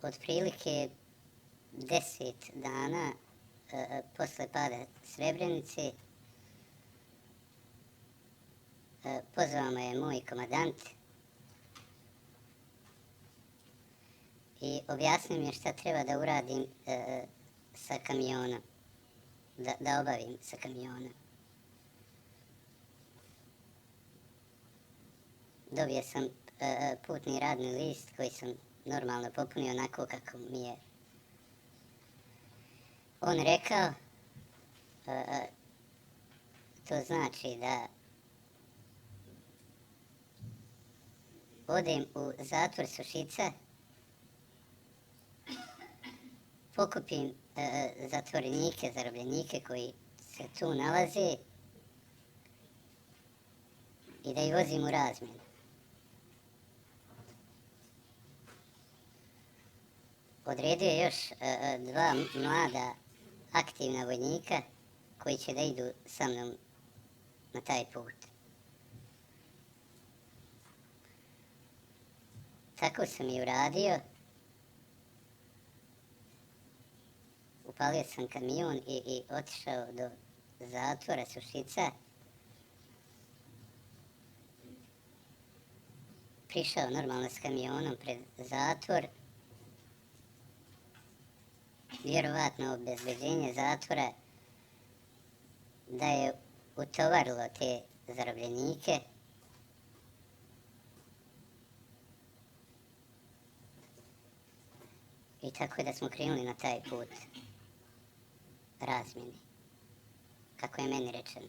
otprilike 10 dana posle pada Srebrenice pozvao me je moj komandant i objasnio mi je šta treba da uradim sa kamionom, da obavim sa kamionom. Dobio sam putni radni list koji sam normalno popunio onako kako mi je on rekao. To znači da odem u zatvor Sušica, pokupim zatvorenike, zarobljenike koji se tu nalaze i da ih vozim u razmjenu. Odredio je još dva mlada aktivna vojnika koji će da idu sa mnom na taj put. Tako sam i uradio. Upalio sam kamion i otišao do zatvora Sušica. Prišao normalno s kamionom pred zatvor. Vjerovatno obezbeđenje zatvora da je utovarilo te zarobljenike. I tako je da smo krenuli na taj put razmjene, kako je meni rečeno.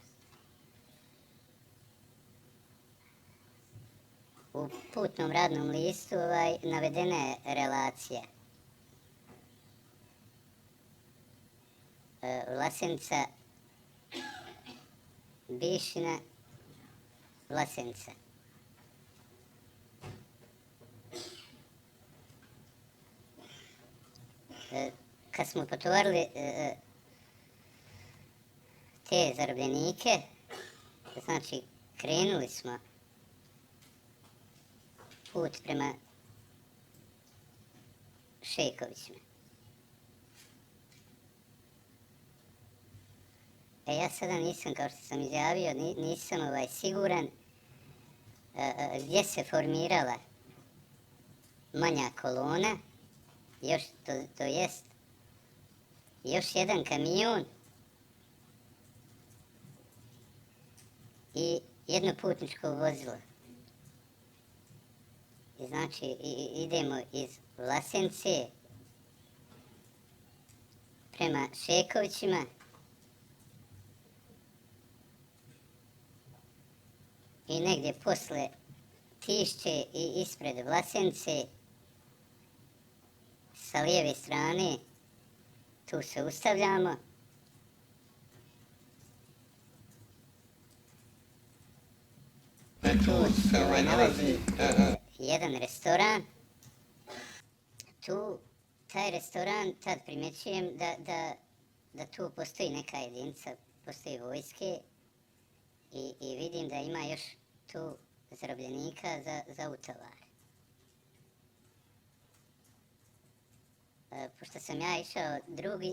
U putnom radnom listu navedena je relacija. Vlasenica, Bišina, Vlasenica. Kad smo potovarili te zarobljenike, znači krenuli smo put prema Šejkovićima. Ja sada nisam, kao što sam izjavio, nisam siguran gdje se formirala manja kolona, to jest još jedan kamion i jedno putničko vozilo. I znači idemo iz Vlasence prema Šejkovićima i negdje posle Tišće i ispred Vlasence sa lijeve strane tu se ustavljamo. Tu se nalazi jedan restoran. Taj restoran, tad primjećujem da tu postoji neka jedinica, postoji vojske i vidim da ima još tu zarobljenika za utovar. Pošto sam ja išao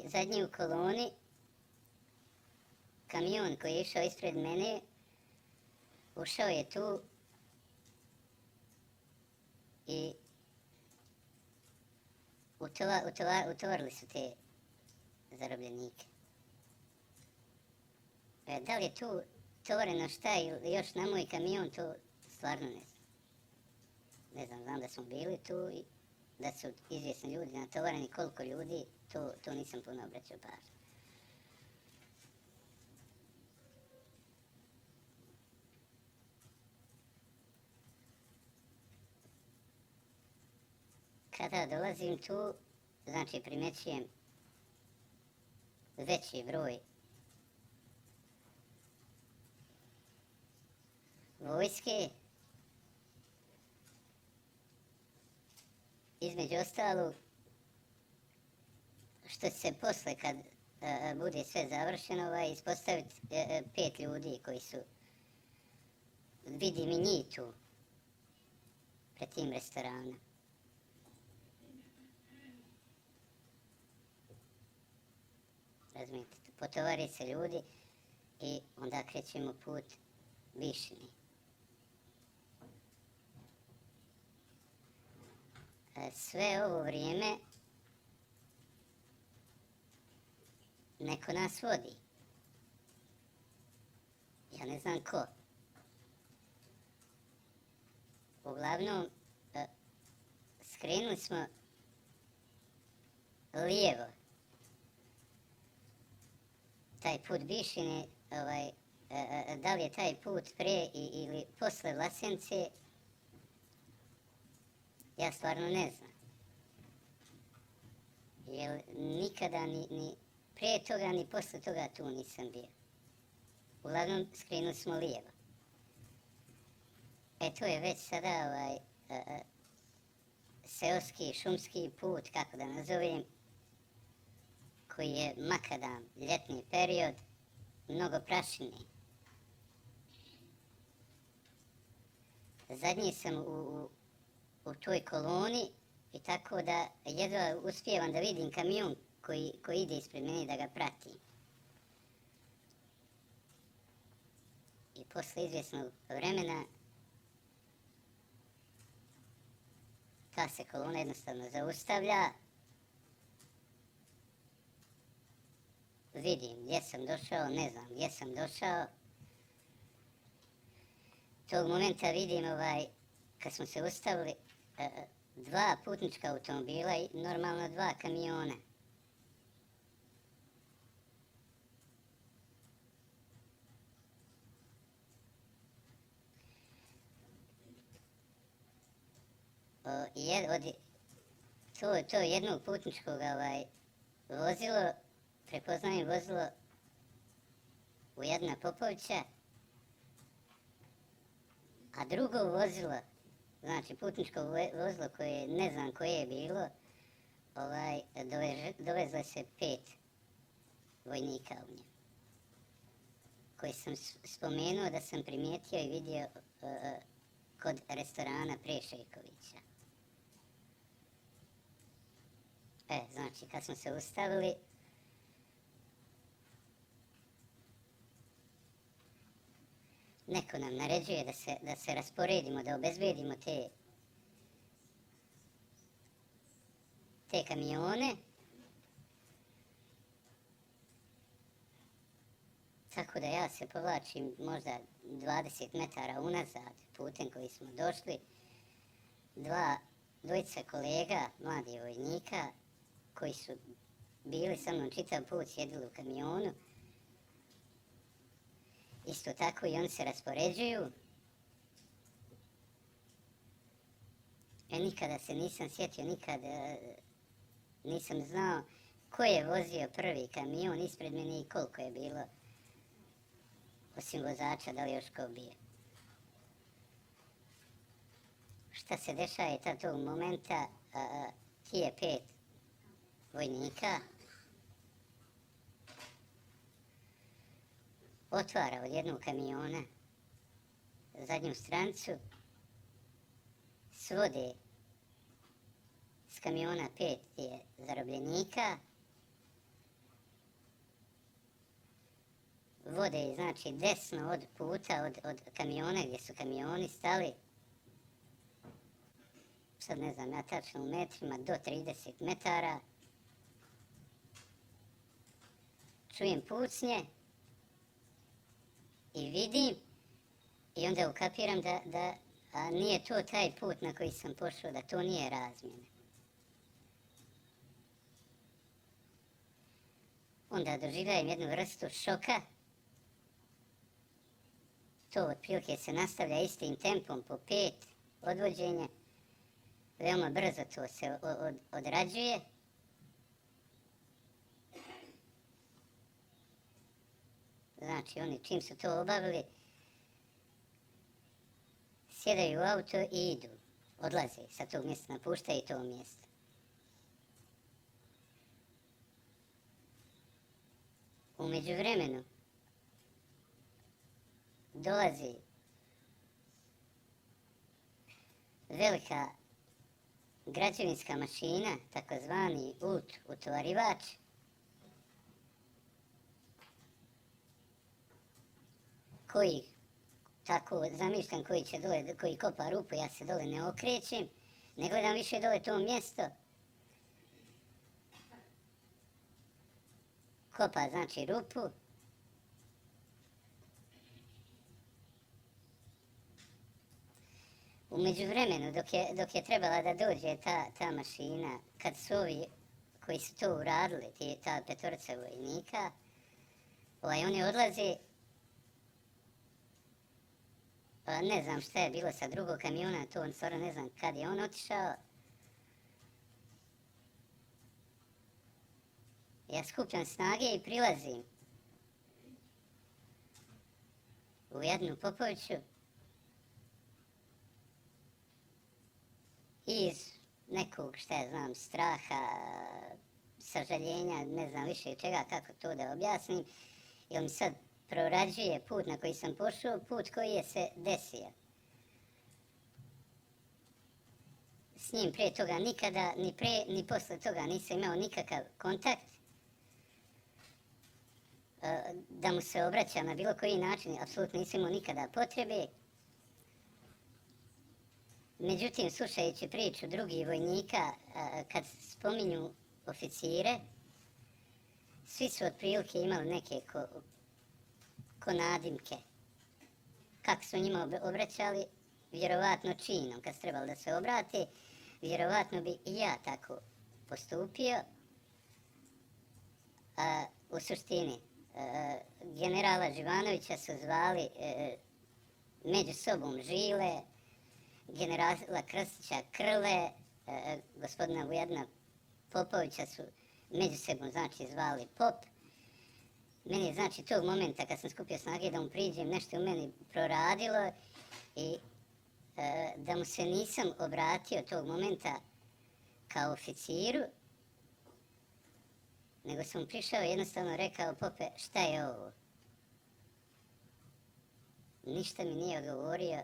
zadnji u koloni, kamion koji je išao ispred mene, ušao je tu i utovarili su te zarobljenike. Da li je tu tovareno šta ili još na moj kamion, to stvarno ne znam. Ne znam, znam da smo bili tu i da su izvjesni ljudi natovareni, koliko ljudi, to nisam puno obraćao pažnju. Kada dolazim tu, znači primećujem veći broj vojske. Između ostalog, što će se posle, kad bude sve završeno, ispostaviti 5 ljudi koji su, vidim i njih tu, pred tim restoranom. razumijete, potovari se ljudi i onda krećemo put Bišini. Sve ovo vrijeme neko nas vodi. Ja ne znam ko. Uglavnom, skrenuli smo lijevo. Taj put Bišine, da li je taj put pre ili posle Vlasence, ja stvarno ne znam. Jer nikada ni prije toga ni posle toga tu nisam bio. Uglavnom skrenuli smo lijevo. To je već sada seoski, šumski put, kako da nazovem, koji je makadam, ljetni period, mnogo prašine. Zadnji sam u toj koloni i tako da jedva uspijevam da vidim kamion koji ide ispred mene da ga pratim. I posle izvjesnog vremena ta se kolona jednostavno zaustavlja. Vidim gdje sam došao, ne znam gdje sam došao. Tog momenta vidim kad smo se ustavili, dva putnička automobila i normalno dva kamiona. To jednog putničkog vozilo, prepoznajem vozilo Ujadina Popovića, a drugo vozilo, znači putničko vozilo koje ne znam koje je bilo, dovezlo se 5 vojnika u njemu, koji sam spomenuo da sam primijetio i vidio kod restorana Prešejkovića. Znači, kad smo se ustavili, neko nam naređuje da se rasporedimo, da obezbedimo te kamione. Tako da ja se povlačim možda 20 metara unazad putem koji smo došli. Dvojica kolega, mladi vojnika, koji su bili sa mnom čitav put, sjedili u kamionu. Isto tako i oni se raspoređuju. Nikada se nisam sjetio, nikada nisam znao ko je vozio prvi kamion ispred mene i koliko je bilo, osim vozača, da li još ko bio. Šta se dešava je tog momenta, tije 5 vojnika otvara od jednog kamiona zadnju stranicu, svode s kamiona 5 je zarobljenika, vode znači desno od puta, od kamiona gdje su kamioni stali, sad ne znam ja tačno u metrima, do 30 metara. Čujem pucnje i vidim i onda ukapiram da nije to taj put na koji sam pošao, da to nije razmjena. Onda doživljajem jednu vrstu šoka. To otprilike se nastavlja istim tempom po 5 odvođenja. Veoma brzo to se odrađuje. Znači, oni čim su to obavili, sjedaju u auto i idu, odlaze sa tog mjesta, napuštaju to mjesto. U međuvremenu dolazi velika građevinska mašina, takozvani utovarivač, koji tako zamišljam, koji će dole, koji kopa rupu, ja se dole ne okrećem, ne gledam više dole to mjesto. Kopa znači rupu. U međuvremenu, dok je trebala da dođe ta mašina, kad su ovi koji su to uradili, ta petorica vojnika, oni odlaze, ne znam šta je bilo sa drugog kamiona, to on stvarno ne znam kad je on otišao. Ja skupljam snage i prilazim u jednu Popoviću iz nekog, šta ja znam, straha, sažaljenja, ne znam više čega, kako to da objasnim, jer mi sad prorađuje put na koji sam pošao, put koji je se desio. S njim prije toga nikada, ni pre, ni posle toga nisam imao nikakav kontakt. Da mu se obraćam na bilo koji način, apsolutno nisam imao nikada potrebe. Međutim, slušajući priču drugih vojnika, kad spominju oficire, svi su otprilike imali neke ko nadimke. Kako su njima obraćali, vjerovatno činom, kad su trebali da se obrate, vjerovatno bi i ja tako postupio. U suštini, generala Živanovića su zvali među sobom Žile, generala Krstića Krle, gospodina Vujadina Popovića su među sebom znači zvali Pop. Meni je znači tog momenta kad sam skupio snage da mu priđem, nešto u meni proradilo i da mu se nisam obratio tog momenta kao oficiru, nego sam mu prišao i jednostavno rekao: Pope, šta je ovo? Ništa mi nije odgovorio.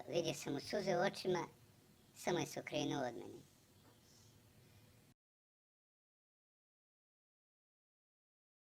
Vidio sam mu suze u očima, samo je se okrenuo od mene.